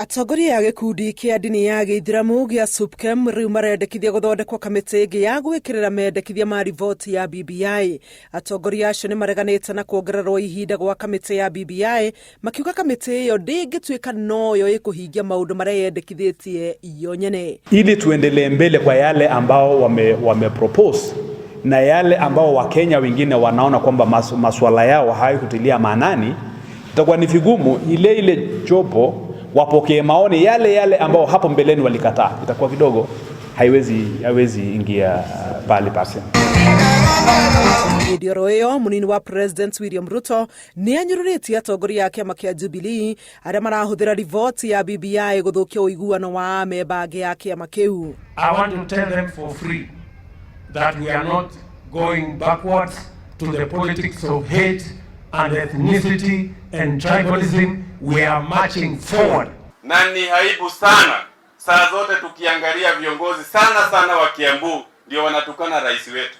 Atongoria a gĩkundi kĩa ndini ya gĩithĩramu gĩa SUPKEM rĩu marendekithia gũthondekwo kamĩtĩ ĩngĩ ya gwĩkĩrĩra mendekithia ma riboti ya BBI. Atongoria acio nĩ mareganĩte na kuongererwo ihinda gwa kamĩtĩ ya BBI makiuga kamĩtĩ ĩyo ndĩngĩtuĩka noyo ĩkũhingia maũndũ marĩa yendekithĩtie yo nyene. Ili tuendelee mbele kwa yale ambao wame propose na yale ambao Wakenya wengine wanaona kwamba masuala yao hayakutilia maanani, itakuwa ni vigumu ile ile jopo wapokee maoni yale yale ambao hapo mbeleni walikataa. Itakuwa kidogo haiwezi ingia pale pasi. Hĩndĩ oro ĩyo mũnini wa President William Ruto nĩ anyũrũrĩtie atongoria a kĩama kĩa Jubilee arĩa marahũthĩra riboti ya BBI gũthũkia ũiguano wa amemba angĩ a kĩama kĩu. I want to tell them for free that we are not going backwards to the politics of hate and ethnicity and tribalism. We are marching forward. Na ni aibu sana saa zote tukiangalia viongozi sana sana wa Kiambu ndio wanatukana rais wetu,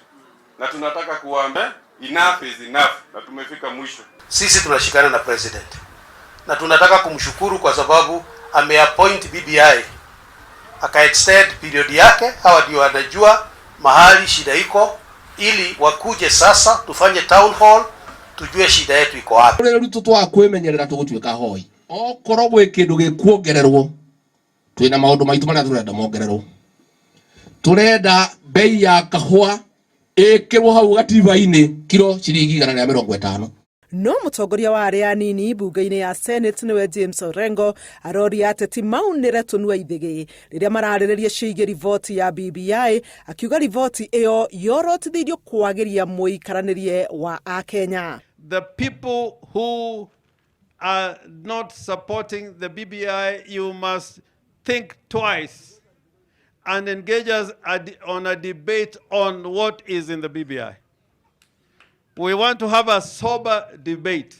na tunataka kuwaambia enough is enough, na tumefika mwisho. Sisi tunashikana na president na tunataka kumshukuru kwa sababu ameappoint BBI aka extend period yake. Hawa ndio wanajua mahali shida iko, ili wakuje sasa tufanye town hall tujue shida yetu iko wapi. Rĩu twaga kwĩmenyerera tũgũtuĩka hoi. Okorwo gwĩ kĩndũ gĩkuongererwo, twĩna maũndũ maitũ marĩa tũrenda mongererwo. Tũrenda bei ya kahũa ĩkĩrwo hau gatiba-inĩ kiro ciringi 150. No mũtongoria wa arĩa anini mbunge-inĩ ya Senate nĩwe James Orengo aroria ateti maunĩre tũnua ithĩgĩ rĩrĩa mararĩrĩria ciĩgiĩ riboti ya BBI, akiuga riboti ĩyo yorotithĩirio kwagĩria mũikaranĩrie wa Akenya. The people who are not supporting the BBI, you must think twice and engage us on a debate on what is in the BBI. We want to have a sober debate.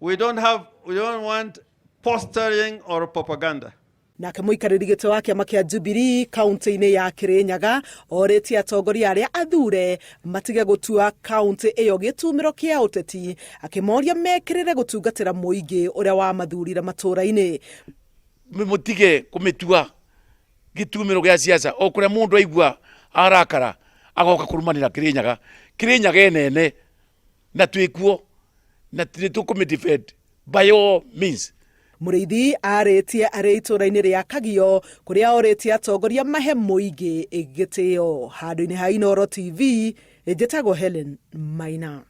We don't want posturing or propaganda. Nake mũikarĩri gĩtĩ wa kĩama kĩa Jubilee kaunti-inĩ ya Kirinyaga orĩtie atongoria arĩa athure matige gũtua kaunti ĩyo gĩtumĩro kĩa ũteti, akĩmoria mekĩrĩre gũtungatĩra mũingĩ ũrĩa wamathurire matũũra-inĩ. Mũtige kũmĩtua gĩtumĩro gĩa siasa, o kũrĩa mũndũ aigua arakara agoka kũrũmanĩra Kirinyaga. Kirinyaga ĩnene na twĩkuo na nĩ tũkũmĩ defend by all means. Mũrĩithi arĩtie arĩ itũũra-inĩ rĩa Kagio kũrĩa orĩtie atongoria mahe mũingĩ gĩtĩo. Handũ-inĩ ha Inooro TV, njĩtagwo Helen Maina.